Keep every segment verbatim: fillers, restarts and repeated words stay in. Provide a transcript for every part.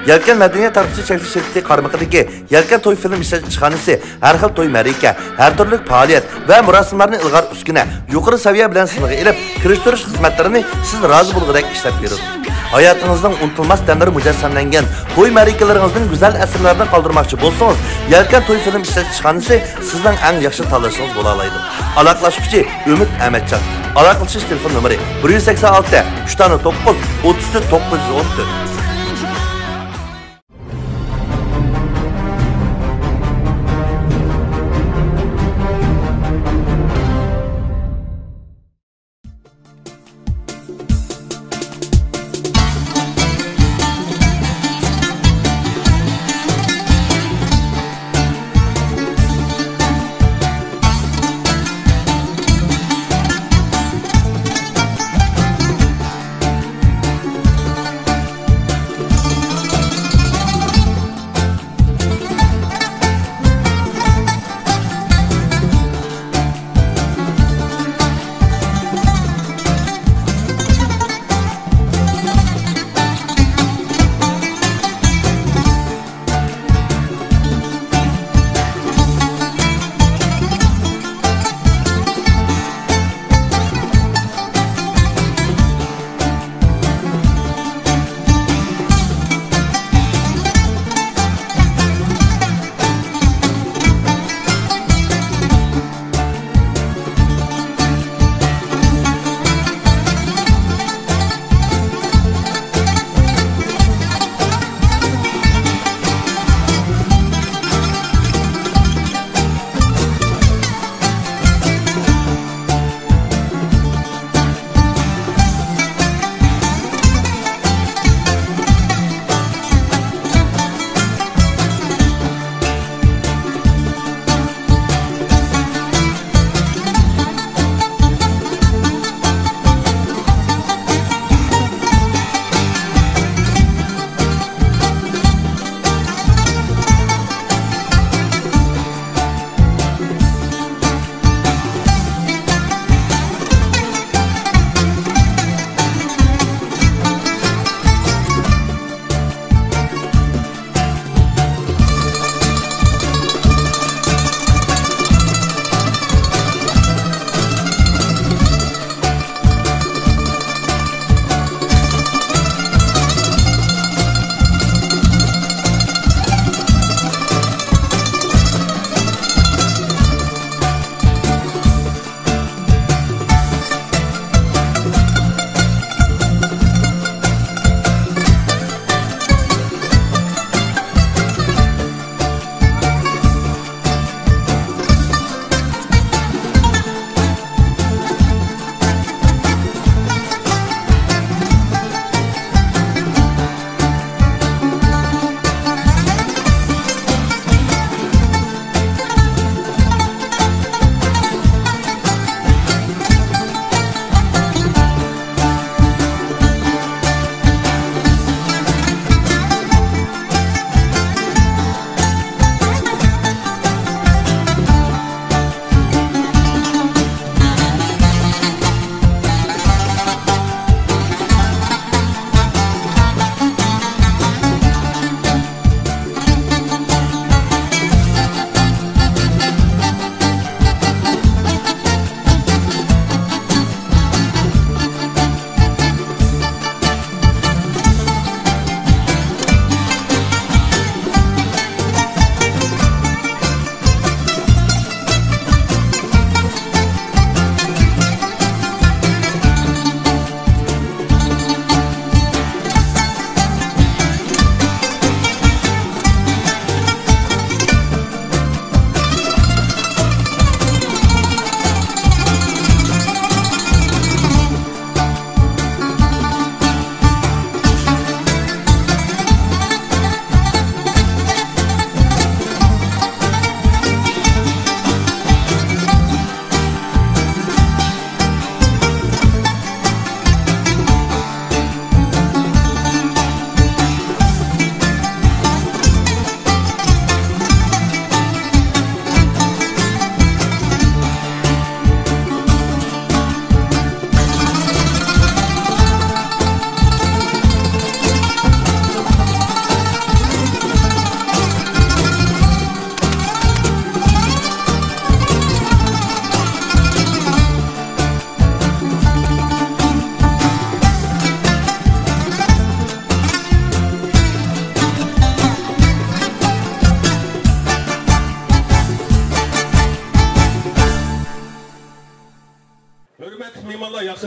يەلكەن مەدەنىيەت تارقىتىش چەكلىك شىركىتى قارمىقىدىكى يەلكەن توي فىلىم ئىشلەتكۈچى ئىشخانىسى ھەر خىل توي مەرىكە، ھەر تۈرلۈك پائالىيەت ۋە مۇراسىملارنى ئىلغار ئۈسكۈنە، يۇقىرى سەۋىيە بىلەن سىنغا ئېلىپ، كىرىشتۈرۈش خىزمەتلىرىنى سىز رازى بولغۇدەك ئىشلەپ بېرىدۇ. ھاياتىڭىزنىڭ ئۇنتۇلماس دەملىرى مۇجەسسەملەنگەن توي مەرىكىلىرىڭىزدىن گۈزەل ئەسىرلەرنى قالدۇرماقچى بولسىڭىز، يەلكەن توي فىلىم ئىشلەتكۈچى ئىشخانىسى سىزنىڭ ئەڭ ياخشى تاللىشىڭىز بولالايدۇ. ئالاقىلەشكۈچى ئۈمىد ئەمەتجان. ئالاقىلىشىش تېلېفون نومۇرى: بىر يۈز سەكسەن ئالتە، ئۈچ دانە توققۇز، ئوتتۇز تۆت، توققۇز يۈز ئون تۆت.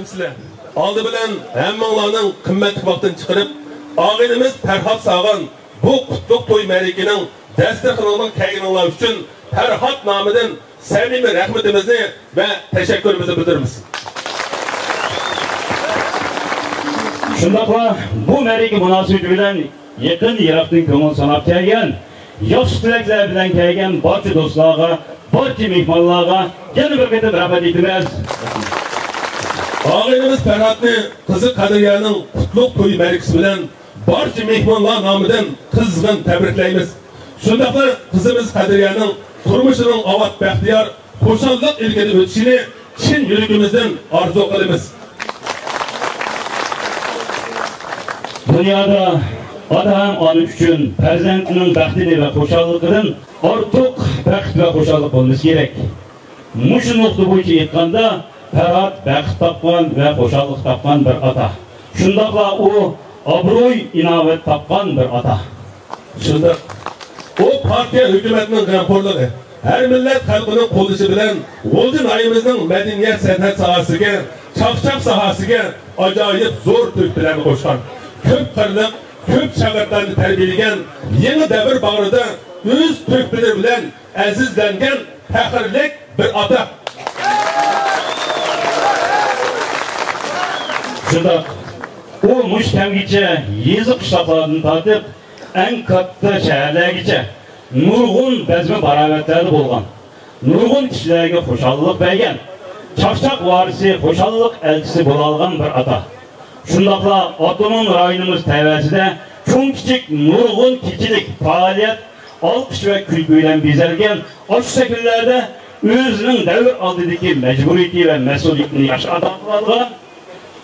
سىلەر. ئالدى بىلەن ھەممىڭلارنىڭ قىممەتلىك ۋاقتىنى چىقىرىپ، ئاغىنىمىز پەرھات سالغان بۇ قۇتلۇق توي مەرىكىنىڭ دەستىخىنىغا كەلگىنىڭلار ئۈچۈن پەرھات نامىدىن سەمىمىي رەھمىتىمىزنى ۋە تەشەككۈرىمىزنى بىلدۈرىمىز. شۇنداقلا بۇ مەرىكە مۇناسىۋىتى بىلەن يېقىن يىراقتىن كۆڭۈل ساناپ كەلگەن، ياخشى تىلەكلەر بىلەن كەلگەن بارچە دوستلارغا، بارچە مېھمانلارغا يەنە بىر قېتىم رەھمەت ئېيتىمىز. ئاغىنىمىز پەرھاتنى قىزى قەدرىيەنىڭ قۇتلۇق توي مەرىكىسى بىلەن بارچە مېھمانلار نامىدىن قىزغىن تەبرىكلەيمىز. شۇنداقلا قىزىمىز قەدرىيەنىڭ تۇرمۇشىنىڭ ئاۋات، بەختىيار، خۇشاللىق ئىلكىدە ئۆتۈشىنى چىن يۈرىكىمىزدىن ئارزۇ قىلىمىز. دۇنيادا ئاتا ھەم ئانا ئۈچۈن پەرزەنتىنىڭ بەختىنى ۋە خۇشاللىقىدىن ئارتۇق بەخت ۋە خۇشاللىق بولمىسا كېرەك. مۇشۇ نۇقتا بويىچە ئېيتقاندا، پەرھات بەخت تاپقان ۋە خۇشاللىق تاپقان بىر ئاتا. شۇنداقلا ئۇ ئابرۇي، ئىناۋەت تاپقان بىر ئاتا. شۇنداق. ئۇ پارتىيە، ھۆكۈمەتنىڭ غەمخورلۇقى، ھەر مىللەت خەلقىنىڭ قوللىشى بىلەن غۇلجا ناھىيەمىزنىڭ مەدەنىيەت، سەنئەت ساھەسىگە، چاقچاق ساھەسىگە ئاجايىپ زور تۆھپىلەرنى قوشقان. كۆپ قىرلىق، كۆپ شاگىرتلارنى تەربىيەلىگەن، يېڭى دەۋر باغرىدا ئۆز تۆھپىلىرى بىلەن ئەزىزلەنگەن پەخىرلىك بىر ئاتا. شۇنداق. ئۇ مۇشۇ كەمگىچە يېزا قىشلاقلاردىن تارتىپ، ئەڭ كاتتا شەھەرلەرگىچە نۇرغۇن بەزمە-پاراۋەتلەردە بولغان، نۇرغۇن كىشىلەرگە خۇشاللىق بەرگەن، چاقچاق ۋارىسى، خۇشاللىق ئەلچىسى بولاالغان بىر ئاتا. شۇنداقلا ئاپتونوم رايونىمىز تەۋەسىدە چوڭ-كىچىك نۇرغۇن كېچىلىك پائالىيەت، ئالقىش ۋە كۈلكە بىلەن بېزەلگەن ئاشۇ سەھنىلەردە ئۆزىنىڭ دەۋر ئالدىدىكى مەجبۇرىيىتى ۋە مەسئۇلىيىتىنى ياخشى ئادا قىلىدىغان،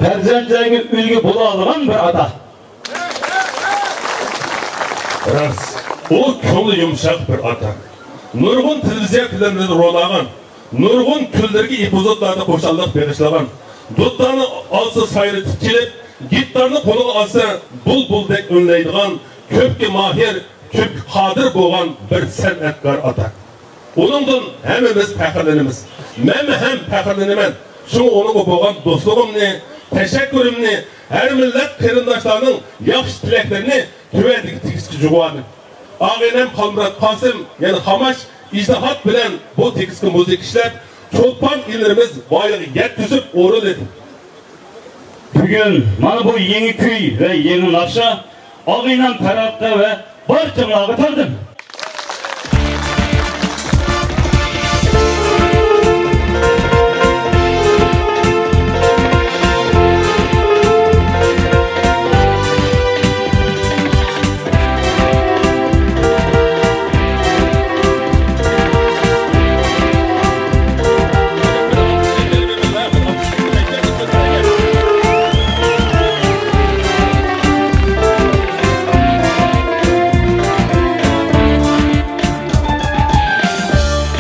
پەرزەنتلەرگە ئۈلگە بولالىغان بىر ئاتا. راست، ئۇ كۆڭلى يۇمشاق بىر ئاتا. نۇرغۇن تېلېۋىزىيە فىلىملىرىدە رول ئالغان، نۇرغۇن كۈنلىرىگە ئېپىزودلاردا خۇشاللىق بېغىشلىغان، دۇتارنى ئالسا سايرىتىپ كېلىپ، گىتارنى قولىغا ئالسا بۇلبۇلدەك ئۈنلەيدىغان، كۆپكە ماھىر، كۆپكە قادىر بولغان بىر سەنئەتكار ئاتا. ئۇنىڭدىن ھەممىمىز پەخىرلىنىمىز. مەنمۇ ھەم پەخىرلىنىمەن. شۇڭا ئۇنىڭغا بولغان دوستلۇقۇمنى، تەشەككۈرۈمنى، ھەر مىللەت قېرىنداشلارنىڭ ياخشى تىلەكلىرىنى تۆۋەندىكى تېكىستكە جۇغلاندىم. ئاغىنەم خالمۇرات قاسىم، يەنى خاماش، ئىجتىھات بىلەن بۇ تېكىستكە مۇزىكا ئىشلەپ، چولپان ئىللىرىمىز بايلىقى يەتكۈزۈپ ئورۇنلىدى. بۈگۈن مانا بۇ يېڭى كۈي ۋە يېڭى ناخشا ئاغىنەم پەرھاتقا ۋە بارچىڭلارغا تەقدىم.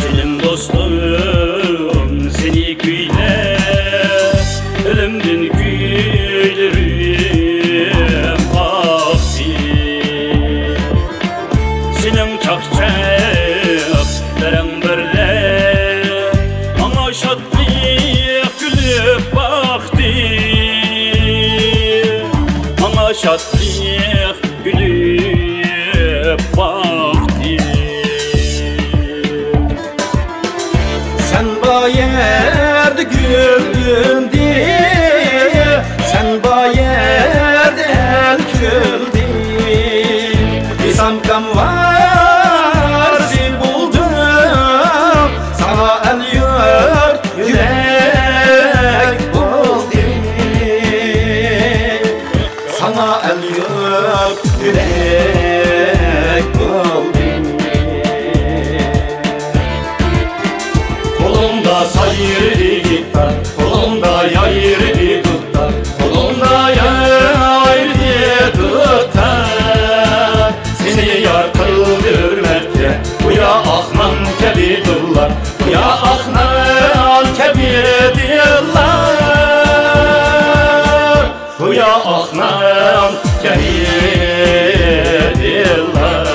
جېنىم دوستۇم، سېنى كۈيلەپ، ئۆلۈمدىن كۈيلىرىم ئاقتى. سېنىڭ چاقچاقلىرىڭ بىرلەپ، ماڭا شادلىق كۈلۈپ باقتى. ماڭا شادلىق كۈلۈپ باقتى. سەن بار يەردە گۈل گۈلدى، سەن بار يەردە ئەل كۈلدى. ئېسامكام ۋارىسى بولدۇم، ساڭا ئەل يۇرت يۈرەك بولدى. ساڭا ئەل يۇرت يۈرەك بولدى. قولۇڭدا سايرىدى گىتار، قولۇڭدا يايرىدى دۇتار، قولۇڭدا يايرىدى دۇتار. سېنى يار قىلدى ھۆرمەتكە گويا ئاقنان كەبى دىللار، گويا ئاقنان كەبى دىللار. گويا ئاقنان كەبى دىللار.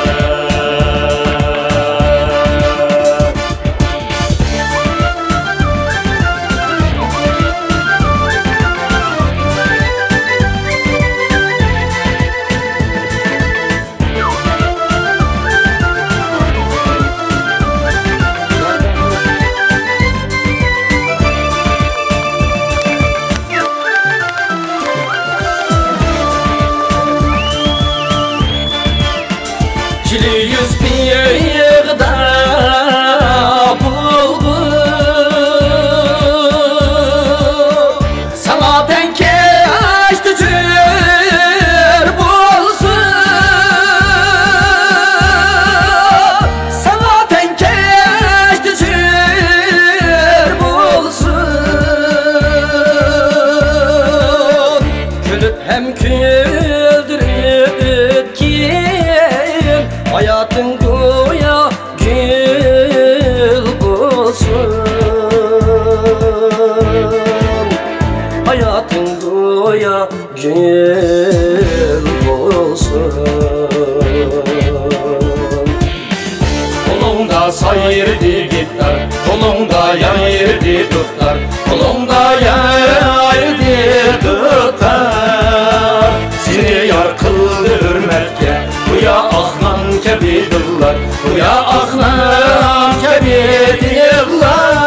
دۇتار، قولۇڭدا يار دىدۇتار. سېنى يار قىلدى ھۆرمەتكە، گويا ئاق نان كەبى دىللار، گويا ئاق نان كەبى دىللار،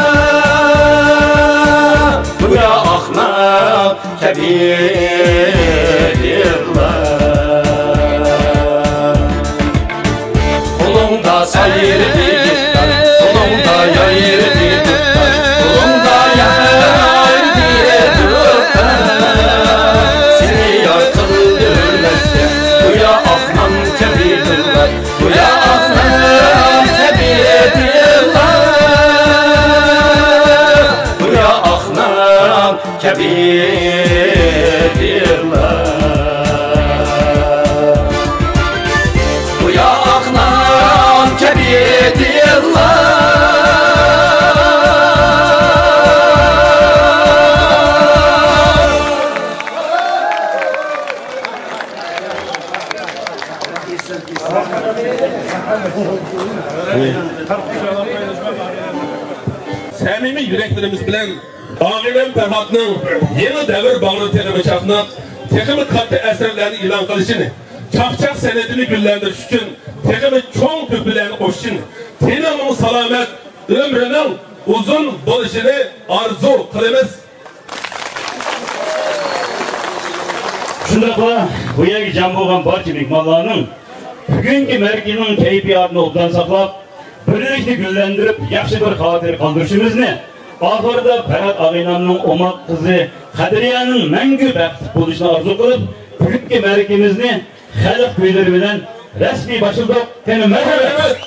گويا ئاق نان كەبى دىللار. قولۇڭدا سايرىدى دۇتار، قولۇڭدا يايرىدى دۇتار، قولۇڭدا يايرىدى دۇتار. سېنى يار قىلدى ھۆرمەتكە، گويا ئاق نان كەبى دىللار، گويا ئاق نان كەبى دىللار، گويا ئاق نان كەبى دىللار. گويا ئاق نان كەبى دىللار. سەمىمىي يۈرەكلىرىمىز بىلەن ئاغىنەم پەرھاتنىڭ يېڭى دەۋر باغرى تېخىمۇ چاقناپ، تېخىمۇ كاتتا ئەسەرلەرنى ئېلان قىلىشىنى، چاقچاق سەنئىتىنى گۈللەندۈرۈش ئۈچۈن تېخىمۇ چوڭ تۆھپىلەرنى قوشۇشىنى، تېنىنىڭ سالامەت، ئۆمرىنىڭ ئۇزۇن بولۇشىنى ئارزۇ قىلىمىز. شۇنداقلا بۇ يەرگە جەم بولغان بارچە مېھمانلارنىڭ بۈگۈنكى مەرىكىنىڭ كەيپىياتىنى ئوبدان ساقلاپ، بىرلىكنى گۈللەندۈرۈپ، ياخشى بىر خاتىرە قالدۇرۇشىمىزنى، ئاخىرىدا پەرھات ئاغىنەمنىڭ ئوماق قىزى قەدرىيەنىڭ مەڭگۈ بەختلىك بولۇشىنى ئارزۇ قىلىپ، بۈگۈنكى مەرىكىمىزنى خەلق كۈيلىرى بىلەن رەسمىي باشلىدۇق. قېنى، مەرھەمەت!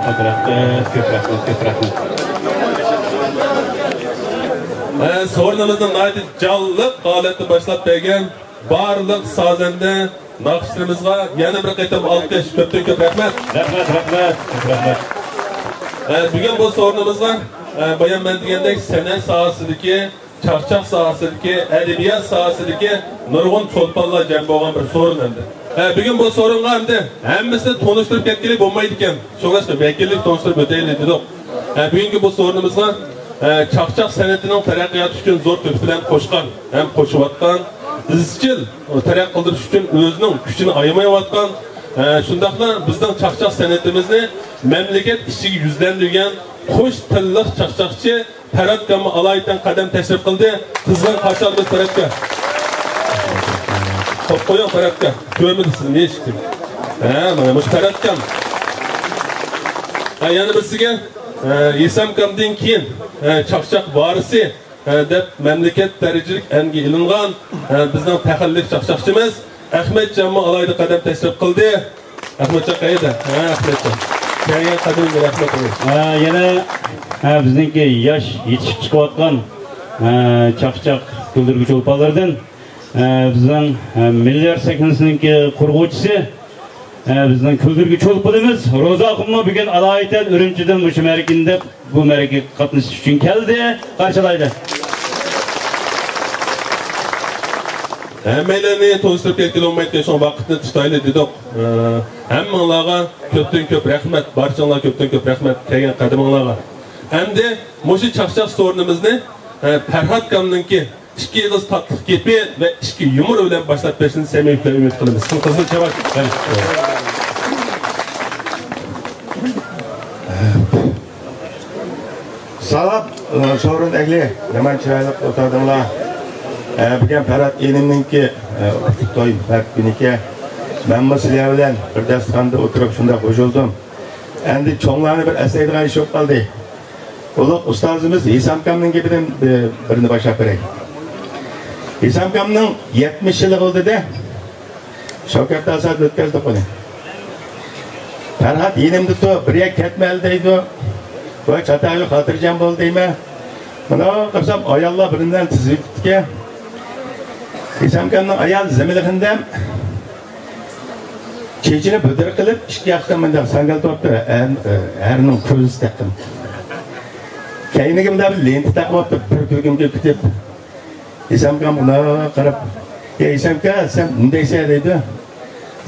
رەھمەت، كۆپ رەھمەت، كۆپ رەھمەت. ئە، سورۇنىمىزنى ناھايىتى جانلىق ھالەتتە باشلاپ بەرگەن بارلىق سازەندە، ناخشىچىلىرىمىزغا يەنە بىر قېتىم ئالقىش، كۆپتىن كۆپ رەھمەت. رەھمەت، رەھمەت، رەھمەت. ئە، بۈگۈن بۇ سورۇنىمىزغا، ئە، بايام مەن دېگەندەك سەنئەت ساھەسىدىكى، چاقچاق ساھەسىدىكى، ئەدەبىيات ساھەسىدىكى نۇرغۇن چولپانلار جەم بولغان بىر سورۇن ئەمدى. ئە، بۈگۈن بۇ سورۇنغا ئەمدى ھەممىسىنى تونۇشتۇرۇپ كەتكىلى بولمايدىكەن. شۇڭلاشقا ۋەكىللىك تونۇشتۇرۇپ ئۆتەيلى دېدۇق. ئە، بۈگۈنكى بۇ سورۇنىمىزغا، ئە، چاقچاق سەنئىتىنىڭ تەرەققىياتى ئۈچۈن زور تۆھپىلەرنى قوشقان ھەم قوشۇۋاتقان، ئىزچىل تەرەققىي قىلدۇرۇش ئۈچۈن ئۆزىنىڭ كۈچىنى ئايىمايۋاتقان، ئە، شۇنداقلا بىزنىڭ چاقچاق سەنئىتىمىزنى مەملىكەت ئىچىگە يۈزلەندۈرگەن قوش تىللىق چاقچاقچى پەرھات ئاكامنى ئالايىتەن قەدەم تەشرىپ قىلدى. قىزغىن قارشى ئالىمىز پەرھات ئاكا. قويۇپ قويۇڭ پەرھات ئاكا. كۆرمىدى سىزنى ھېچكىم. ھە، مانا مۇشۇ پەرھات ئاكام. ھە، يەنە بىرسىگە، ھە، ھېسام ئاكامدىن كېيىن، ھە، چاقچاق ۋارىسى، ھە، دەپ مەملىكەت دەرىجىلىك ئەنگە ئېلىنغان، ھە، بىزنىڭ تەخەللۇس چاقچاقچىمىز ئەخمەتجانمۇ ئالايىتەن قەدەم تەشرىپ قىلدى. ئەخمەتجان قەيەردە؟ ھە، ئەخمەتجان. كەلگەن قەدىمىڭگە رەھمەت ئوغلۇم. ھە، يەنە، ھە، بىزنىڭكى ياش يېتىشىپ چىقىۋاتقان، ھە، چاقچاق كۈلدۈرگۈ چولپانلىرىدىن، ھە، بىزنىڭ، ھە، مىللىي ئارت سەھنىسىنىڭكى قۇرغۇچىسى، ھە، بىزنىڭ كۈلدۈرگۈ چولپىنىمىز روزا ئاخۇنمۇ بۈگۈن ئالايىتەن ئۈرۈمچىدىن مۇشۇ مەرىكىنى دەپ بۇ مەرىكىگە قاتنىشىش ئۈچۈن كەلدى. قارشى ئالايلى. ھەممەيلەننى تونۇشتۇرۇپ كەتكىلى بولمايدىكەن، شۇڭا ۋاقىتنى تۇتايلى دېدۇق. ئە، ھەممىڭلارغا كۆپتىن كۆپ رەھمەت، بارچىڭلارغا كۆپتىن كۆپ رەھمەت كەلگەن قەدىمىڭلارغا. ئەمدى مۇشۇ چاقچاق سورۇنىمىزنى، ئە، پەرھات ئاكامنىڭكى ئىككى ئېغىز تاتلىق گېپى ۋە ئىككى يۇمۇر بىلەن باشلاپ بېرىشىنى سەمىمىي تىلەپ ئۈمىد قىلىمىز. قىزغىن چاۋاك. سالام، سورۇن ئەھلى، نېمانچە چىرايلىق ئولتۇردۇڭلار. ئە، بۈگۈن پەرھات ئىنىمنىڭكى، ئە، ئۇتۇق توي پەرھات كۈنىكەن. مەنمۇ سىلەر بىلەن بىر داستىخاندا ئولتۇرۇپ شۇنداق قوشۇلدۇم. ئەمدى چوڭلارنى بىر ئەسلەيدىغان ئىش بولۇپ قالدى. ئۇلۇغ ئۇستازىمىز ھېسام ئاكامنىڭ گېپىدىن بىر، بىرنى باشلاپ بېرەي. ھېسام ئاكامنىڭ يەتمىش يىلى بولدى-دە. شاۋكەت داسا ئۆتكەزدۇق ئۇنى. پەرھات يېنىمدا تۇر، بىر يەرگە كەتمە دەيدۇ. ۋاي چاتاق يوق، خاتىرجەم بول دەيمەن. مانا قارىسام ئاياللار بىر-بىرىنى تىزىۋېتىپتىكەن. ھېسام ئاكامنىڭ ئايالى زەمىلە خېنىم چېچىنى بۈدۈر قىلىپ، ئىككى ياققا مۇنداق ساڭگىلىتىۋاپتۇ، ئەر-، ئەرنىڭ كۆزىسى تېخىم. كەينىگە مۇنداق بىر لېنتا تاقىۋاپتۇ، بىر كۆرگۈم كېلىپ كېتىپ. ھېسام ئاكام مۇنداق قاراپ، «يا ھېسام ئاكا، سەن نېمە دەيسەن؟» دەيدۇ.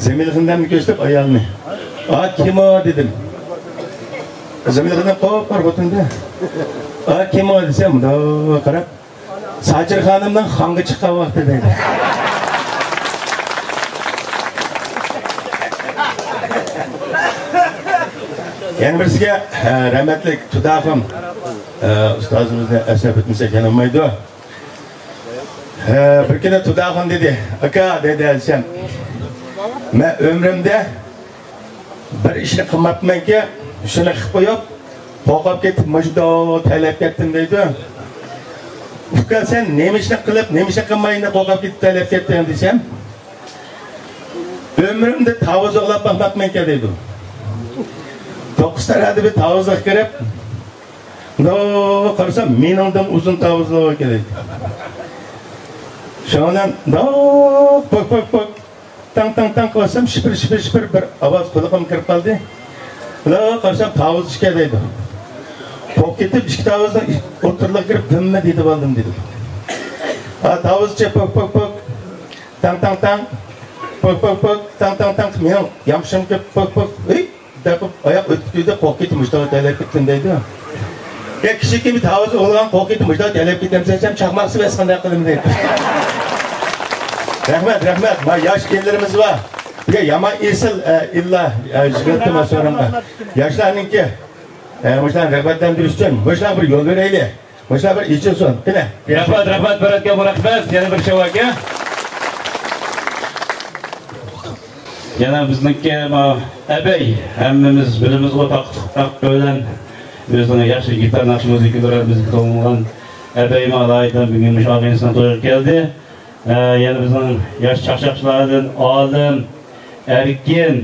زەمىلە خېنىمنى كۆرسىتىپ ئايالىنى. «ئا، كىم ئۇ؟» دېدىم. زەمىلە خېنىم قوپقارا خوتۇن-دە. «ئا، كىم ئۇ؟» دېسە، مۇنداق قاراپ، ساجىر خانىمنىڭ خانغا چىققان ۋاقتى دەيدۇ. يەنە بىرسىگە، ھە، رەھمەتلىك تۇداخۇن، ھە، ئۇستازىمىزنى ئەسلەپ ئۆتمىسەك يانمايدۇ. ھە، بىر كۈنى تۇداخۇن دېدى، «ئاكا» دېدى، «ھەسەن، مەن ئۆمرۈمدە بىر ئىشنى قىلماپتىمەنكى، شۇنى قىلىپ قويۇپ، قورقۇپ كېتىپ مۇشۇنداق تەرلەپ كەتتىم» دەيدۇ. «ئۇكا، سەن نېمە ئىشنى قىلىپ، نېمە ئىشنى قىلماي، قورقۇپ كېتىپ تەرلەپ كەتتىڭ؟» دېسەم، «ئۆمرۈمدە تاۋۇز ئوغلاپ باقماپتىمەنكەن» دەيدۇ. توققۇز تەرەدە بىر تاۋۇزغا كىرىپ، مۇنداق قارىسام، مېنىڭدىن ئۇزۇن تاۋۇزلار ئىكەن دەيدۇ. شۇنىڭ بىلەن مۇنداق پوك، پوك، پوك، تاڭ، تاڭ، تاڭ قىلىۋاتسام، شىپىر، شىپىر، شىپىر بىر ئاۋاز قۇلىقىمغا كىرىپ قالدى. مۇنداق قارىسام، تاۋۇز ئىكەن دەيدۇ. قورقۇپ كېتىپ، ئىككى تاۋۇزنىڭ ئوتتۇرىلىقىغا كىرىپ، ھىممە دېتىۋالدىم دېدى. ھا، تاۋۇزچە پوك، پوك، پوك، تاڭ، تاڭ، تاڭ، پوك، پوك، پوك، تاڭ، تاڭ، تاڭ، مېنىڭ يامىشىمغا كىرىپ، پوك، پوك، ھېي! دەپ ئاياق ئۆتۈپ كېتىدۇ، قورقۇپ كېتىپ مۇشۇنداق تەرلەپ كېتىم دەيدۇ. يا كىچىككىنە تاۋۇز ئوغلىغان قورقۇپ كېتىپ مۇشۇنداق تەرلەپ كېتەمسەن، چاقماق سېۋەس قانداق قىلىمەن دەيدۇ. رەھمەت، رەھمەت. ما ياش كېلىنلىرىمىز بار. بىر يامان ئېسىل، ئە، ئىللا، ئە، يىگىت تۇرما سورۇنغا. ياشلارنىڭكى، ئە، مۇشۇلارنى رىغبەتلەندۈرۈش ئۈچۈن مۇشۇلارغا بىر يول بېرەيلى. مۇشۇلار بىر ئېچىلسۇن. قېنى. رەھمەت، رەھمەت، بىر ئەتكەن بۇ رەھمەت. يەنە بىر شەۋەكە. يەنە بىزنىڭكى ما ئەبەي، ھەممىمىز بىلىمىزغۇ، تاقلىق بىلەن ئۆزىنىڭ ياخشى گىتار ناخشا مۇزىكىلىرى بىزگە تونۇلغان ئەبەي ما ئالايىتەن بۈگۈن مۇشۇ ئاغىنىسىنىڭ تويىغا كەلدى. ئە، يەنە بىزنىڭ ياش چاقچاقچىلاردىن ئالىم، ئەركىن،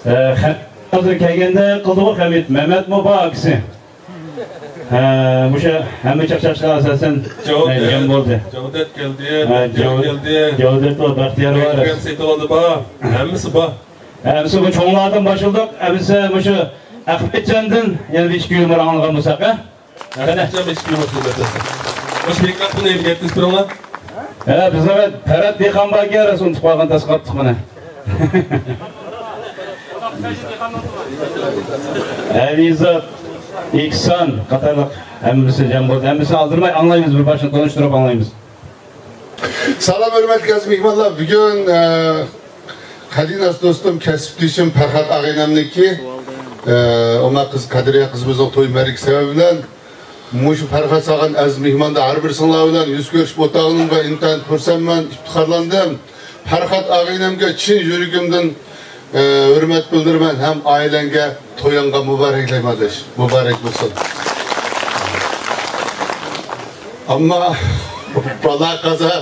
ئە، خەت ھازىر كەلگەندە قىلدىغۇ خەمىت، مەمەتمۇ بار ئاكىسى. ھە، مۇشۇ ھەممە چاقچاقچىلار ئاساسەن جەم بولدى. جەۋدەت كەلدى، ھە، مەمتىيار جەۋ-، كەلدى. جەۋدەت بار، بەختىيار بار. مەمتىيار سېتىۋالدى بار، ھەممىسى بار. ھەممىسى بۇ چوڭلاردىن باشلىدۇق. ھەممىسى مۇشۇ ئەخمەتجاندىن يەنە بىر ئىككى يۇمۇر ئاڭلىغان بولساق، ھە؟ قېنى؟ ئەخمەتجان بىر ئىككى يۇمۇر سۆزلەپ بەرسە. مۇشۇ مىكروفوننى يەتكۈزۈپ بېرىڭلار. ھە، بىزنىڭ پەرھات دېھقان باركەن، رەسۇلنى تۇتۇپ قالغان تاس قاپتۇق مانا. ئەلىزات، ئېھسان قاتارلىق ھەممىسى جەم بولدى. ھەممىسىنى ئالدىرىماي ئاڭلايمىز، بىر باشنى تونۇشتۇرۇپ ئاڭلايمىز. سالام، ھۆرمەتلىك ئەزىز مېھمانلار، بۈگۈن، ئە، قەدىناس دوستۇم، كەسىپدىشىم پەرھات ئاغىنەمنىڭكى، ئە، ئوماق قىز قەدرىيە قىزىمىزنىڭ توي مەرىكىسى سەۋەبى بىلەن مۇشۇ پەرھات سالغان ئەزىز مېھماندا ھەر بىرسىڭلار بىلەن يۈز كۆرۈشۈپ ئولتۇرغىنىمغا ئىنتايىن خۇرسەنمەن، ئىپتىخارلاندىم. پەرھات ئاغىنەمگە چىن يۈرىكىمدىن، ئە، ھۆرمەت بىلدۈرىمەن ھەم ئائىلەڭگە تويۇڭغا مۇبارەكلەيمەن ئاداش. مۇبارەك بولسۇن. ئەمما بالا قازا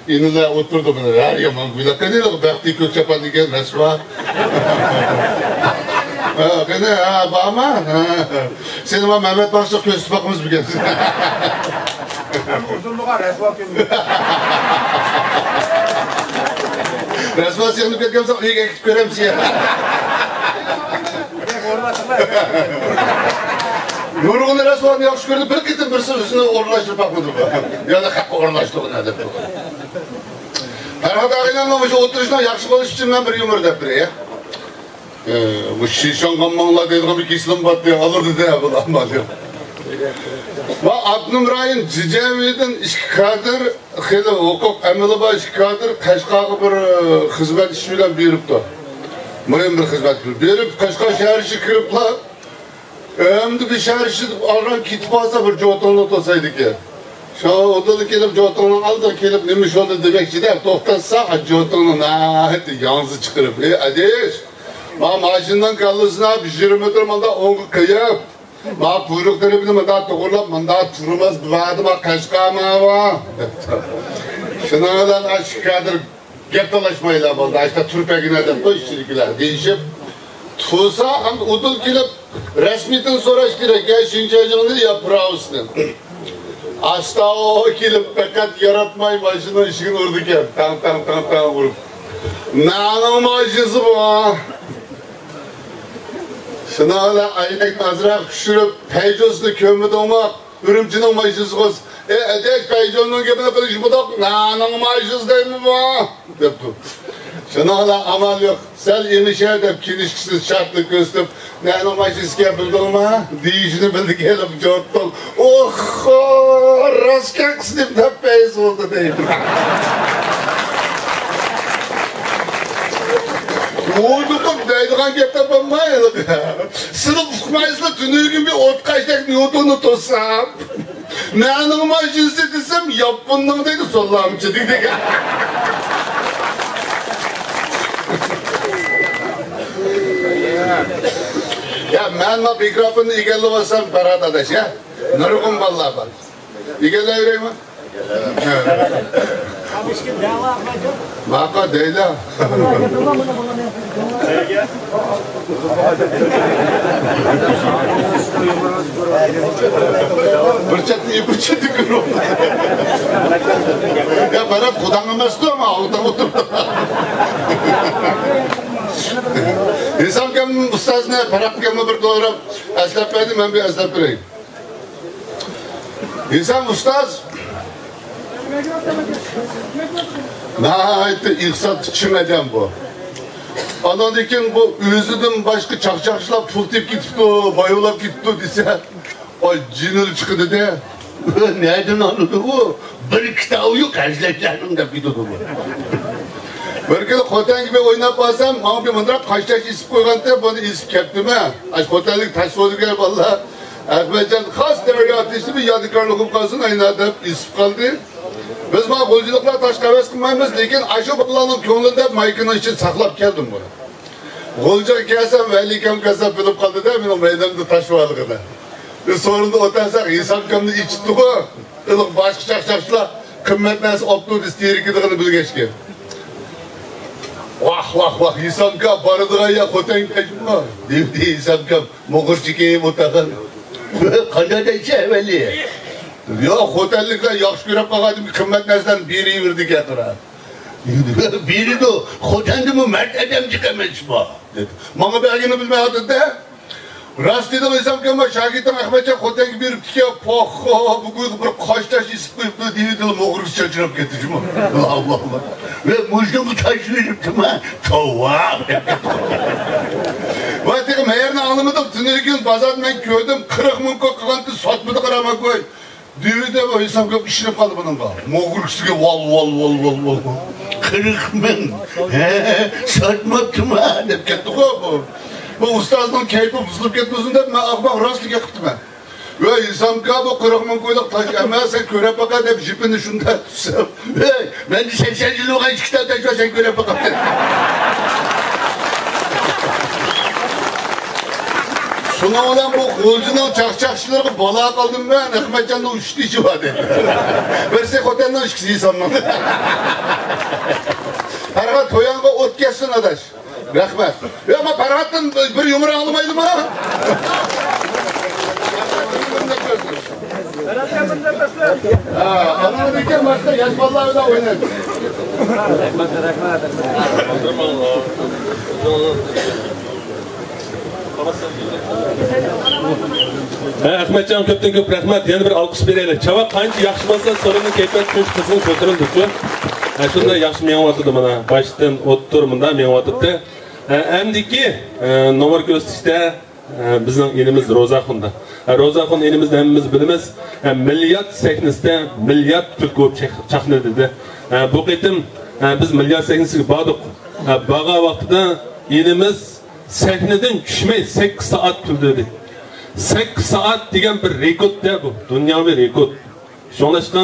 ئىنىلەر ئولتۇردى بۇنى. ھە، يامان كۈيلەر. قېنى، بەختى كۆك چاپان دېگەن رەسۋا. ھە، قېنى، ھە، بارما؟ ھە. سېنى مانا مەمەت باشلىق كۆرسىتىپ باقىمىز بۈگۈن. ئۇزۇنلۇقى رەسۋا كۆرۈنىدۇ. رەسۋا سېغىنىپ كەتكەن بولساڭ ئۆيگە ئەكېتىپ كۆرەمسىز يا. نۇرغۇن رەسۋانى ياخشى كۆردى، بىر قېتىم بىرسى ئۆزىنى ئورۇنلاشتۇرۇپ باقمىدى. يا خەققە ئورۇنلاشتۇرغىن دەپ. پەرھات ئاغىنەمنىڭ مۇشۇ ئولتۇرۇشىنىڭ ياخشى بولۇشى ئۈچۈن مەن بىر يۇمۇر دەپ بېرەي. ئە، بۇ شىشانغا ماڭلا دەيدىغان بىر كېسىلىم بار دېگەن ئالىدۇ دە بۇلار. ۋە ئاپتونوم رايون جىجەۋىدىن ئىككى كادىر، خېلى ھوقۇق ئەمىلى بار ئىككى كادىر قەشقەرگە بىر، ئە، خىزمەت ئىشى بىلەن بېرىپتۇ. مۇھىم بىر خىزمەت بىلەن بېرىپ، قەشقەر شەھەر ئىچىگە كىرىپلا، ئەمدى بىر شەھەر ئىچىدە ئاران كېتىپ قالسا بىر جوتۇڭنى توسايدىكەن. شۇ ئۇدۇل كېلىپ، جوتۇڭنىڭ ئالدىغا كېلىپ، نېمە ئىش بولدى دېمەكچىدە، توختاتسا، جوتۇڭنى ناھايىتى ياڭزا چىقىرىپ، ئەي ئەدىش، ما ماشىنىنىڭ كاللىسىنى ئاپ، يىگىرمە مېتىر مۇنداق ئوڭغا قىيىپ، ما قۇيرۇق تەرىپىنى مۇنداق توغرىلاپ، مۇنداق تۇرمىز بىۋادىما قەشقەرمەۋا دەپتۇ. شۇنىڭ بىلەن ئاشۇ كادىر گەپ تالاشمايلا بولدى. ئاشتا تۇرۇپ بەرگىنە دەپ قوي ئىچىدىكىلەر دېيىشىپ تۇرسا، ئەمدى ئۇدۇل كېلىپ رەسمىيىتىنى سوراش كېرەك. يا شىنجاجىڭنى، يا پراۋوسنى. ئاستا ئۇ كېلىپ پەقەت ياراتماي ماشىنىنىڭ ئىشىكىنى ئۇرىدىكەن. تاڭ، تاڭ، تاڭ، تاڭ ئۇرۇپ. نەنىڭ ماشىنىسى بۇ؟ شۇنىڭ بىلەن ئەينەكنى ئازراق چۈشۈرۈپ، پەيجوسنى كۆرمىدىڭمۇ؟ ئۈرۈمچىنىڭ ماشىنىسى بولسا، ئەي ئەدەش، پەيجوسنىڭ گېپىنى قىلىش مۇنداق، نەنىڭ ماشىنىسى دەيمۇ بۇ؟ دەپتۇ. شۇنىڭ بىلەن ئامال يوق. سەل ئېمىشە دەپ كىنىشكىسىنى شارتلا كۆرسىتىپ، نەنىڭ ماشىنىسىكەن بىلدىڭما؟ دېيىشىنى بىلدى كېلىپ جوتتۇڭ. ئوخخو، راست كەقسىنىپ دەپ پەيز بولدى دەيدۇ. ۋۇدۇقۇپ دەيدىغان گەپ تاپالماي. سىلى ئۇقمايسىلەر، تۈنۈگۈن بىر ئوتقاشتەك نيۇتوننى توسسام. نەنىڭ ماشىنىسى دېسەم، ياپوننىڭ دەيدۇ، سوللامچى دېگەن. يا، مەن ما مىكروفوننى ئىگىلىۋالسام، پەرھات ئاداش، يا. نۇرغۇن بالىلار بار. ئىگىلەيۋېرەيمۇ؟ ماقا دەيلا. بىر چەتتە، بىر چەتتە كۆرۈپ. يا، پەرھات، خۇداڭ ئەمەستۇ، ئەمما ئالدىڭ ئولتۇرۇپ. ھېسام ئاكام ئۇستازنى، پەرھات ئاكامنى بىر دوراپ ئەسلەپ بەردى، مەن بىر ئەسلەپ بېرەي. ھېسام ئۇستاز ناھايىتى ئىقتىسادتا چىڭ ئادەم بۇ. ئاناندىن كېيىن بۇ ئۆزىدىن باشقا چاقچاقچىلار پۇل تېپىپ كېتىپتۇ، باياۋلاپ كېتىپتۇ دېسە، ئاي، جېنىلا چىقىدۇ-دە. نەدىن ئالىدۇ ئۇ؟ بىر كىتابى يوق، ھەزرەتلەرنىڭ دەپ كېتىدۇ بۇ. بىر كۈنى خوتەنگە بىر ئويناپ بارسام، ماڭا بىر مۇنداق قاشتېشى ئېسىپ قويغانتى، بۇنى ئېسىپ كەپتىمەن. ئاشۇ خوتەنلىك تاش سودىگەر بالىلار، ئەخمەتجان خاس دەريا تېشىدا بىر يادىكارلىق بولۇپ قالسۇن ئاينا دەپ ئېسىپ قالدى. بىز ما غۇلجىلىقلار تاشقا ھەۋەس قىلمايمىز، لېكىن ئاشۇ بالىلارنىڭ كۆڭلىدە مايكىنىڭ ئىچىدە ساقلاپ كەلدىم بۇنى. غۇلجىغا كەلسەم، ۋەلىكەم كەسساپ بىلىپ قالدى-دە، مېنىڭ مەيدەمدە تاش بارلىقىنى. بىز سورۇندا ئولتۇرساق، ھېسامكامنى ئېچىپتىغۇ، ئىلىق باشقا چاقچاقچىلار قىممەت نەرسە ئاپتۇ دېسە تېرىكىدىغىنى بىلگەچكە. ۋاھ، ۋاھ، ۋاھ، ھېسامكا بارىدىغان يا خوتەنگە ئەجمە؟ دېدى ھېسامكام مۇغۇرچە كىيىپ ئولتۇرغان. قانداق دەيسەن ئەۋەلى؟ ياق، خوتەنلىكلەر ياخشى كۆرۈپ قالغان قىممەت نەرسىلەرنى بېرىۋېرىدىكەن قارا. بېرىدۇ، خوتەندىمۇ مەرد ئادەم چىقىمىز بار، دېدى. ماڭا بەرگىنى بىلمەي ئاتىدى. راست دېدىڭ، ھېسامكام، شاگىرتىڭ ئەخمەتجان خوتەنگە بېرىپتىكەن. پاخا، بۇ گۇيغا بىر قاش تاش ئېسىپ قويۇپتۇ، دېۋىدىلا مۇغرىسى چاچراپ كېتىشىمۇ. ئاللا، ئاللا. ۋە مۇشۇنغا تاش بېرىپتىمەن، توۋا، دەپ كەتتى. ۋە تېخى مەيەرنى ئاڭلىمىدىم، تۈنۈگۈن بازاردا مەن كۆردۈم، قىرىق مىڭ كوي قىلغانتى، ساتمىدى، قارىماي قوي. دېۋىدە ھېسامكام ئىشىنىپ قالدى بۇنىڭغا. مۇغرىسىگە ۋال، ۋال، ۋال، ۋال، ۋال. قىرىق مىڭ. ھە، ساتماپتىما دەپ كەتتىغۇ بۇ. بۇ ئۇستازنىڭ كەيپى بۇزۇلۇپ كەتمىسۇن دەپ، مەن ئاقماق راستلا گەپ قىپتىمەن. ۋەي، ھېسامكا، بۇ قىرىق مىڭ كويلۇق تاش ئەمەس، سەن كۆرۈپ باقە دەپ، جىپىنى شۇنداق تۇتسام، ھەي، مەندە سەكسەن يىللىق ئىككى تال تاش بار، سەن كۆرۈپ باقە دەپ. شۇنىڭ بىلەن بۇ غۇلجىنىڭ چاقچاقچىلىرىغا بالا قالدىم مەن، ئەخمەتجاننىڭ ئۈچ تېشى بار دەيدۇ. بىرسى خوتەننىڭ، ئىككىسى ھېسامنىڭ. پەرھات، تويۇڭغا ئوت كەتسۇن، ئاداش. رەھمەت. يا، مانا پەرھاتتىن بىر يۇمۇر ئاڭلىمايلىما؟ ھە، ئانىڭدىن كېيىن باشقا ياش بالىلار بىلەن ئوينايمىز. ھە، ئەخمەتجان، كۆپتىن كۆپ رەھمەت. يەنە بىر ئالقىش بېرەيلى. چاۋاك قانچە ياخشى بولسا، سورۇننىڭ كەيپىياتى شۇنچە قىزغىن كۆتۈرۈلىدۇ شۇ. ھە، شۇنداق ياخشى مېڭىۋاتىدۇ مانا. باشتىن ئوتتۇر مۇنداق مېڭىۋاتىدۇ. ھە، ئەمدىكى، ھە، نومۇر كۆرسىتىشتە، ھە، بىزنىڭ ئىنىمىز روزاخۇن. ھە، روزاخۇن ئىنىمىزنى ھەممىمىز بىلىمىز. ھە، مىليارد سەھنىسىدە مىليارد كۈلكە بولۇپ چاق-، چاقنىدى. ھە، بۇ قېتىم، ھە، بىز مىليارد سەھنىسىگە باردۇق. ھە، بارغان ۋاقتىدا ئىنىمىز سەھنىدىن چۈشمەي سەككىز سائەت كۈلدۈردى. سەككىز سائەت دېگەن بىر رېكورت-دە بۇ، دۇنياۋى رېكورت. شۇڭلاشقا،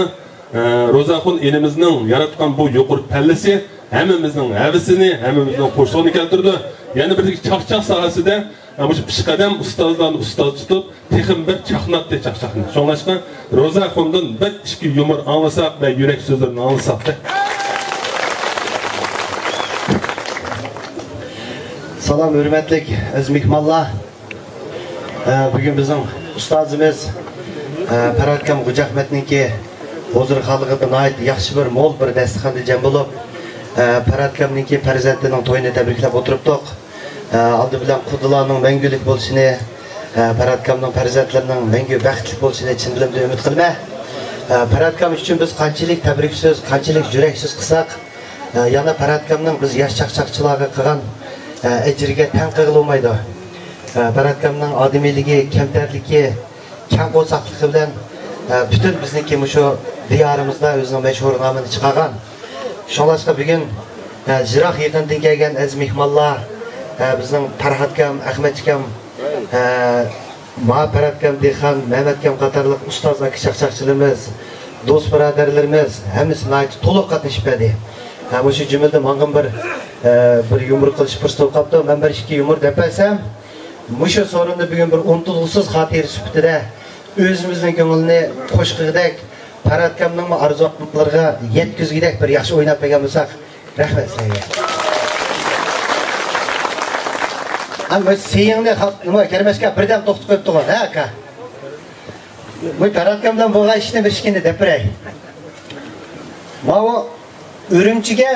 ئە، روزاخۇن ئىنىمىزنىڭ ياراتقان بۇ يۇقىرى پەللىسى ھەممىمىزنىڭ ھەۋىسىنى، ھەممىمىزنىڭ خۇشلۇقىنى كەلتۈردى. يەنە بىردىكى چاقچاق ساھەسىدە، ئە، مۇشۇ پېشقەدەم ئۇستازلارنى ئۇستاز تۇتۇپ، تېخىمۇ بىر چاقناتتى چاقچاقنى. شۇڭلاشقا، روزاخۇندىن بىر ئىككى يۇمۇر ئاڭلىساق ۋە يۈرەك سۆزلىرىنى ئاڭلىساق. سالام، ھۆرمەتلىك ئەزىز مېھمانلار. ئە، بۈگۈن بىزنىڭ ئۇستازىمىز، ئە، پەرھاتكام غوجا ئەخمەتنىڭكى ھۇزۇرخانلىقىدا ناھايىتى ياخشى بىر مول بىر دەستىخاندا جەم بولۇپ، ئە، پەرھاتكامنىڭكى پەرزەنتىنىڭ تويىنى تەبرىكلەپ ئولتۇرۇپتۇق. ئە، ئالدى بىلەن قۇدىلارنىڭ مەڭگۈلۈك بولۇشىنى، ئە، پەرھاتكامنىڭ پەرزەنتلىرىنىڭ مەڭگۈ بەختلىك بولۇشىنى چىن دىلىمدىن ئۈمىد قىلىمەن. ئە، پەرھاتكام ئۈچۈن بىز قانچىلىك تەبرىك سۆز، قانچىلىك يۈرەك سۆز قىلساق، ئە، يەنە پەرھاتكامنىڭ بىز ياش چاقچاقچىلارغا قىلغان، ئە، ئەجرىگە تەڭ قىلغىلى بولمايدۇ. ئە، پەرھاتكامنىڭ ئادىمىيلىكى، كەمتەرلىكى، كەڭ قورساقلىقى بىلەن، ئە، پۈتۈن بىزنىڭكى مۇشۇ دىيارىمىزدا ئۆزىنىڭ مەشھۇر نامىنى چىقارغان. شۇڭلاشقا بۈگۈن، ئە، يىراق يېقىندىن كەلگەن ئەزىز مېھمانلار، ئە، بىزنىڭ پەرھاتكام، ئەخمەتجىكام، ئە، ما پەرھاتكام دېھقان، مەمەتكام قاتارلىق ئۇستاز ئاكا چاقچاقچىلىرىمىز، دوست بۇرادەرلىرىمىز ھەممىسى ناھايىتى تولۇق قاتنىشىپ بەردى. ھە، مۇشۇ جۈملىدە ماڭغىمۇ بىر، ئە، بىر يۇمۇر قىلىش پۇرسىتى بولۇپ قاپتۇ. مەن بىر ئىككى يۇمۇر دەپ بەرسەم، مۇشۇ سورۇندا بۈگۈن بىر ئۇنتۇلغۇسىز خاتىرە سۈپىتىدە ئۆزىمىزنىڭ كۆڭلىنى قوشقىدەك پەرھاتكامنىڭمۇ ئارزۇ-ئارمانلىرىغا يەتكۈزگۈدەك بىر ياخشى ئويناپ بەرگەن بولساق، رەھمەت سىلەرگە. ئەمما سېيىڭنى خەق-، نېمە، كەرمەشكە بىردەم توختىتىپ قويۇپتىغۇ، ھە، ئاكا؟ بۇ پەرھاتكام بىلەن بولغان ئىشنى بىر ئىككىنى دەپ بېرەي. ماۋۇ ئۈرۈمچىگە،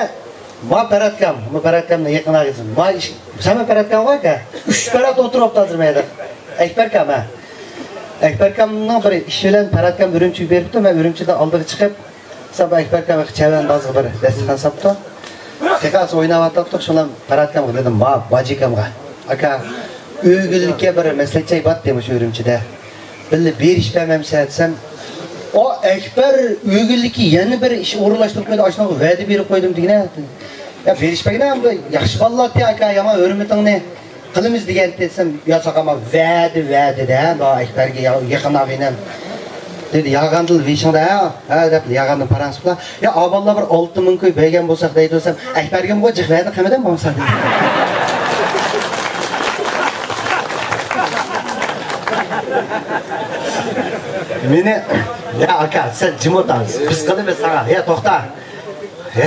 ما پەرھاتكام، ما پەرھاتكامنىڭ يېقىن ئاغىسى. ما ئىش، سەن پەرھاتكامغۇ ئاكا؟ ئۈچ پەرھات ئولتۇرۇپتۇ ھازىر مەيدە. ئەكبەركام، ھە. ئەكبەركامنىڭ بىر ئىشى بىلەن پەرھاتكام ئۈرۈمچىگە بېرىپتۇ، مەن ئۈرۈمچىدىن ئالدىغا چىقىپ، ساپ ئەكبەركام چەۋەندازغا بىر دەستىخان ساپتۇ. تېخى ئاز ئويناۋاتاتتۇق، شۇلام پەرھاتكامغا دېدىم، ما، باجىكامغا. ئاكا، ئۆگۈنلۈككە بىر مەسلىھەت چاي باتتى مۇشۇ ئۈرۈمچىدە. بىللە بېرىش بەرمەمسەن دېسەم، ئا، ئەكبەر ئۆگۈنلۈككە يەنە بىر ئىش ئورۇنلاشتۇرۇپ قويدى، ئاشۇنىڭغا ۋەدە بېرىپ قويدۇم دېگىنە. يا، بېرىش بەرگىنە، ئەمدى ياخشى بالىلارتى، ئاكا، يامان ھۆرمىتىڭنى قىلىمىز دېگەنتى دېسەم، يا ساقاما ۋەدە، ۋەدە دە، ماۋۇ ئەكبەرگە يا-، يېقىن ئاغىنەم. دېدى، ياغاندىلا بېشىڭدا، ھە، ھە، دەپ ياغاندىن پاراڭ سۇپلا. يا، ئاباللا بىر ئالتە مىڭ كوي بەرگەن بولساق دەيدۇ دېسەم، ئەكبەرگىمۇ جىق ۋەدە قىلمىدىم بولمىسا دېدى. مېنى، يا ئاكا، سەن جىم ئولتۇر، بىز قىلىمىز ساڭا. يا، توختا. سەن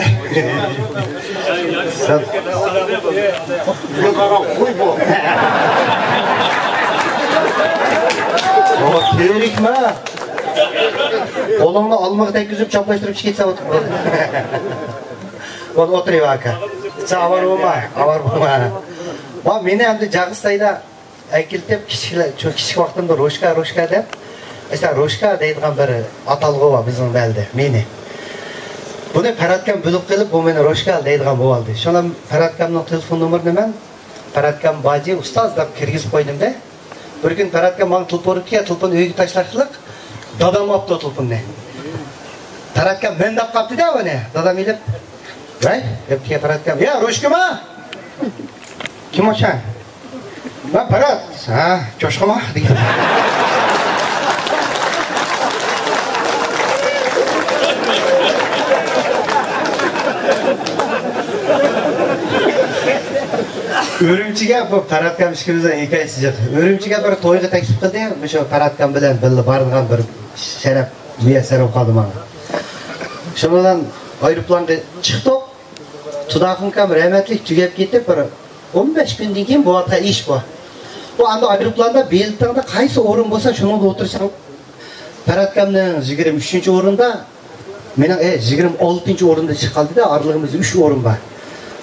تىرىكمۇ؟ قولۇڭنى ئالمىغا تەگكۈزۈپ چاپلاشتۇرۇپ ئىچىگە كەتسە بولدى. بولدى، ئولتۇرۇۋەر ئاكا. سەن ئاۋارە بولما، ئاۋارە بولما. ۋا، مېنى ئەمدى جاغىستايدا ئەكېلىپ، كىچىكلە-، شۇ كىچىك ۋاقتىمدا روشكا، روشكا دەپ، ئەسلى روشكا دەيدىغان بىر ئاتالغۇ بار بىزنىڭ بەلدە، مېنى. بۇنى پەرھاتكام بىلىپ قېلىپ، بۇ مېنى روشكا دەيدىغان بولۇۋالدى. شۇڭا پەرھاتكامنىڭ تېلېفون نومۇرىنى مەن، پەرھاتكام باجى ئۇستاز دەپ كىرگۈزۈپ قويدۇم-دە. بىر كۈنى پەرھاتكام ماڭا تېلېفون ئۇرۇپتىكەن، تېلېفوننى ئۆيگە تاشلاقلىق، دادام ئاپتۇ تېلېفوننى. پەرھاتكام مەن دەپ قاپتۇ-دە ئۇنى، دادام ئېلىپ. ۋەي، دەپتىكەن پەرھاتكام. يا، روشكىما؟ كىم ئۇ سەن؟ مەن پەرھات. ھە، چوشقىما دېگەن. ئۈرۈمچىگە، بۇ پەرھاتكام ئىككىمىزنىڭ ھېكايىسى جىق. ئۈرۈمچىگە بىر تويغا تەكلىپ قىلدى. مۇشۇ پەرھاتكام بىلەن بىللە بارىدىغان بىر شەرەپ مۇيەسسەر بولۇپ قالدى ماڭا. شۇنىڭ بىلەن ئايروپىلانغا چىقتۇق. تۇداخۇنكام رەھمەتلىك تۈگەپ كېتىپ، بىر ئون بەش كۈندىن كېيىن بولۇۋاتقان ئىش بۇ. بۇ ئاندا ئايروپىلاندا بېلىتىڭدا قايسى ئورۇن بولسا، شۇنىڭدا ئولتۇرساڭ، پەرھاتكامنىڭ يىگىرمە ئۈچىنچى ئورۇندا، مېنىڭ، ئە، يىگىرمە ئالتىنچى ئورۇندا چىقىپ قالدى-دە، ئارىلىقىمىزدا ئۈچ ئورۇن بار.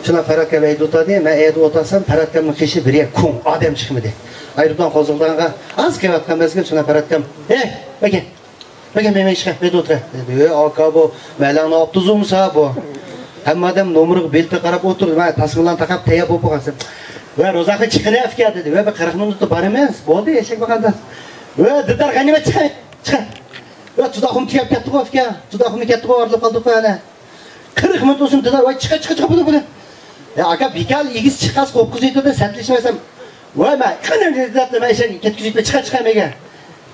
شۇنىڭ پەرھاتكام ئەيدە ئولتۇردى، مەن ئەيدە ئولتۇرسام، پەرھاتكامنىڭ قېشى بىر يەر كوڭ، ئادەم چىقمىدى. ئايروپىلان قوزغىلىدىغانغا ئاز قېلىۋاتقان مەزگىل، شۇنىڭ پەرھاتكام، ئەي، ئەكەل. بەگەم، مەن ئىشقا، مەن ئولتۇراي دېدى. ۋە ئاكا، بۇ مەلەڭنىڭ ئاپتوزۇمسا بۇ؟ ھەممە ئادەم نومۇرغا بېلىتى قاراپ ئولتۇردى. مەن تاسمىلارنى تاقاپ تەييار بولۇپ بولغانسەن. ۋە روزاخا چىقىرە ئەپكە دېدى. ۋە بىر قىرىق مىنۇتتا بارىمىز. بولدى، ئېشەك باققاندا. ۋە دىدار غەنىيمەت چىقاي، چىقاي. ۋە تۇداخۇم تۈگەپ كەتتىغۇ ئەپكە. تۇداخۇم كەتتىغۇ، ئايرىلىپ قالدۇق ئەنە. قىرىق مىنۇت بولسۇن دىدار. ۋاي چىقاي، چىقاي، چىقاي، بولدى، بولدى. يا ئاكا، بىكار ئىگىسى چىققاس قوپقۇزۇيدۇ دە، سەتلىشمەسەم. ۋاي مەن قېنى دەپ مەن ئىشەن كەتكۈزۈپ چىقاي، چىقاي مەگە.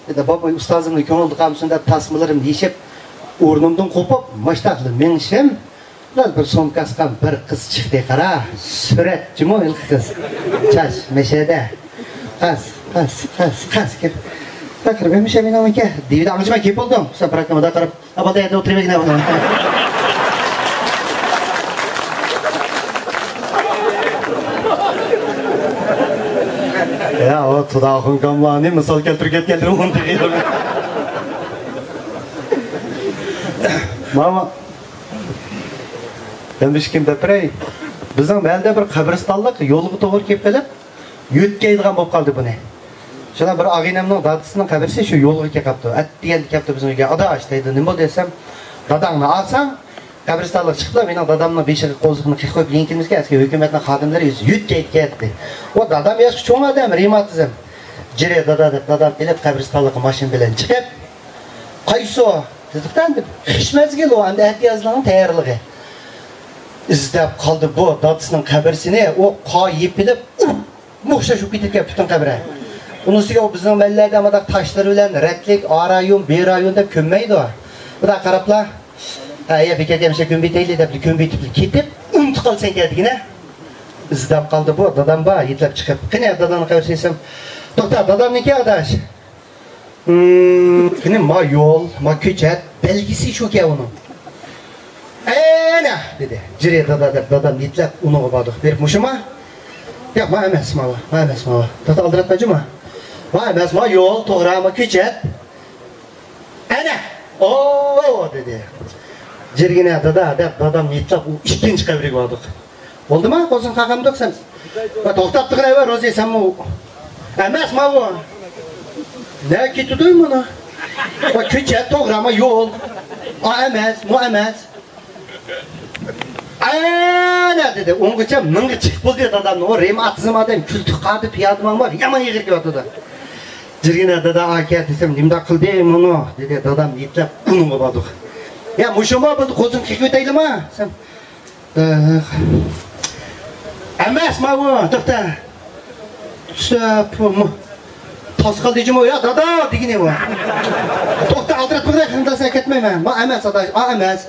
دېدى، بابا، ئۇستازىمنىڭ كۆڭلىدە قالمىسۇن دەپ تاسمىلىرىمنى يېشىپ، ئورنۇمدىن قوپۇپ، ماشتاقلا مېڭىشىم. بىر سومكا ئاسقان بىر قىز چىقتى، قارا. سۈرەتچىمۇ ھېلىقى قىز. چاچ، مەشەدە. قاس، قاس، قاس، قاس. كىر. بىر قىرىپ، مەشە مېنىڭمىكەن؟ دېۋىدە ئاڭجىما كېپ بولدۇم. سەن پراكامدا قاراپ، ئابادا يەردە ئولتۇرۇۋەرگىنە بۇنى. يا، ئۇ تۇداخۇنكاملارنى مىسال كەلتۈرۈپ كەتكەنلىرى ئۇنى دېگەن. ماما، يەنە بىر ئىككىنى دەپ بېرەي. بىزنىڭ مەھەللىدە بىر قەبرىستانلىق يولغا توغرا كېلىپ قېلىپ، يۆتكەيدىغان بولۇپ قالدى بۇنى. شۇنداق بىر ئاغىنەمنىڭ دادىسىنىڭ قەبرىسى شۇ يولغا كېلىپ قاپتۇ. ئەتىگەندە كەپتۇ بىزنىڭ ئۆيگە. ئاداش دەيدۇ، نېمە بولدى دېسەم، داداڭنى ئالساڭ، قەبرىستانلىققا چىقىپلا مېنىڭ دادامنىڭ بېشىغا قوزۇقنى قېقىپ يېنىكىمىزگە ئەسكى ھۆكۈمەتنىڭ خادىملىرى يۆتكەيدىكەن دېدى. ئۇ دادام ياشقا چوڭ ئادەم، رېماتىزم. جىرى دادا دەپ دادام ئېلىپ قەبرىستانلىققا ماشىنا بىلەن چىقىپ، قايسى ئۇ؟ دېدۇق-تە، ئەمدى قىش مەزگىلى ئۇ، ئەمدى ئەتىيازلارنىڭ تەييارلىقى. ئىزدەپ قالدى بۇ دادىسىنىڭ قەبرىسىنى، ئۇ قار يېپىلىپ، ئوخشاش بولۇپ كېتىدىكەن پۈتۈن قەبرە. ئۇنىڭ ئۈستىگە ئۇ بىزنىڭ مەھەللىلەردە مانداق تاشلىرى بىلەن رەتلىك، ئا رايون، بى رايون دەپ كۆممەيدۇ. بۇنداق قاراپلا، ھە، يا بىكەر دېمىسە كۆمۈۋېتەيلى دەپلا كۆمۈۋېتىپلا كېتىپ، ئۇنتۇپ قالىسەن كەلدىگىنە. ئىزدەپ قالدى بۇ دادام بار، يېتىلەپ چىقىپ. قېنى دادامنىڭ قەبرىسى دېسەم، توختا، دادامنىڭكى ئاداش. ھىم، قېنى، ما يول، ما كۆچەت، بەلگىسى شۇكەن ئۇنىڭ. ئەنە، دېدى. جىرى دادا دەپ دادام يېتىلەپ ئۇنىڭغا باردۇق. بېرىپ، مۇشۇما؟ ياق، ما ئەمەس، ماۋۇ، ما ئەمەس، ماۋۇ. دادا ئالدىراتما جۇما. ما ئەمەس، ما يول، توغرا، ما كۆچەت. ئەنە، ئوۋ، دېدى. جىرگىنە دادا دەپ دادام يېتىلەپ ئۇ ئىككىنچى قەبرىگە باردۇق. بولدىما؟ قوزۇڭ قاقامدۇق سەن. ۋە توختاپ تۇرغىن ئەۋە روزى سەنمۇ. ئەمەس ماۋۇ. نە كېتىدۇ مانا؟ ۋە كۆچەت توغرا ما يول. ئا ئەمەس، مۇ ئەمەس. ئەنە دېدى، ئۇنغىچە مىڭغا چىقىپ بولدى دادامنى. ئۇ رېماتىزم ئادەم، كۈلتۈك قارىدى، پىيادە ماڭماق يامان ئېغىر كېلىۋاتىدۇ. جىرگىنە دادا ئاكا دېسەم، نېمىنداق قىلدى مۇنۇ؟ دېدى دادام يېتىلەپ ئۇنىڭغا باردۇق. يا مۇشۇما بۇنى قوزۇڭ قېقىۋېتەيلىما؟ دېسەم، ئەمەس ماۋۇ، توختا. تۇسا، پۇ، مۇ. تاس قالدى جۇمۇ، يا دادا دېگىنى بۇ. توختا، ئالدىراتمىغىن، خېرىنداش، سەن كەتمەيمەن. ما ئەمەس، ئاداش، ئا ئەمەس.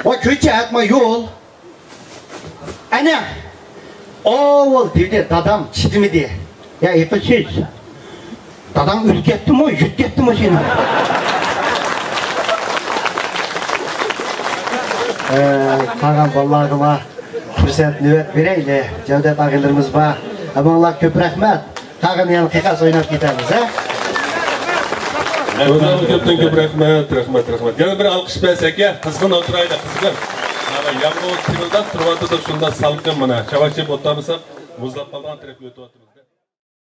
ۋا كۆچەت، ما يول. ئەنە. ئاۋۇ دېدى، دادام چىدىمىدى. يا ئېقىلسىز. داداڭ ئۆلۈپ كەتتىمۇ، يۈت كەتتىمۇ سېنىڭ؟ ئە، قالغان بالىلارغىمۇ پۇرسەت، نۆۋەت بېرەيلى. جەۋدەت ئاغىلىرىمىز بار. ھەممىڭلارغا كۆپ رەھمەت. قالغىنى يەنە قىيقاس ئويناپ كېتەمىز، ھە؟ ئۆزلەرگە كۆپتىن كۆپ رەھمەت، رەھمەت، رەھمەت. يەنە بىر ئالقىش بەرسەك، يا، قىزغىن ئولتۇرايلى، قىزغىن. مانا يامغۇر تىۋىلداپ تۇرۇۋاتىدۇ، شۇنداق سالقىن مانا. چاۋاك چېپىپ ئولتۇرمىساق، مۇزلاپ قالىدىغان تەرەپكە ئۆتۈۋاتىمىز.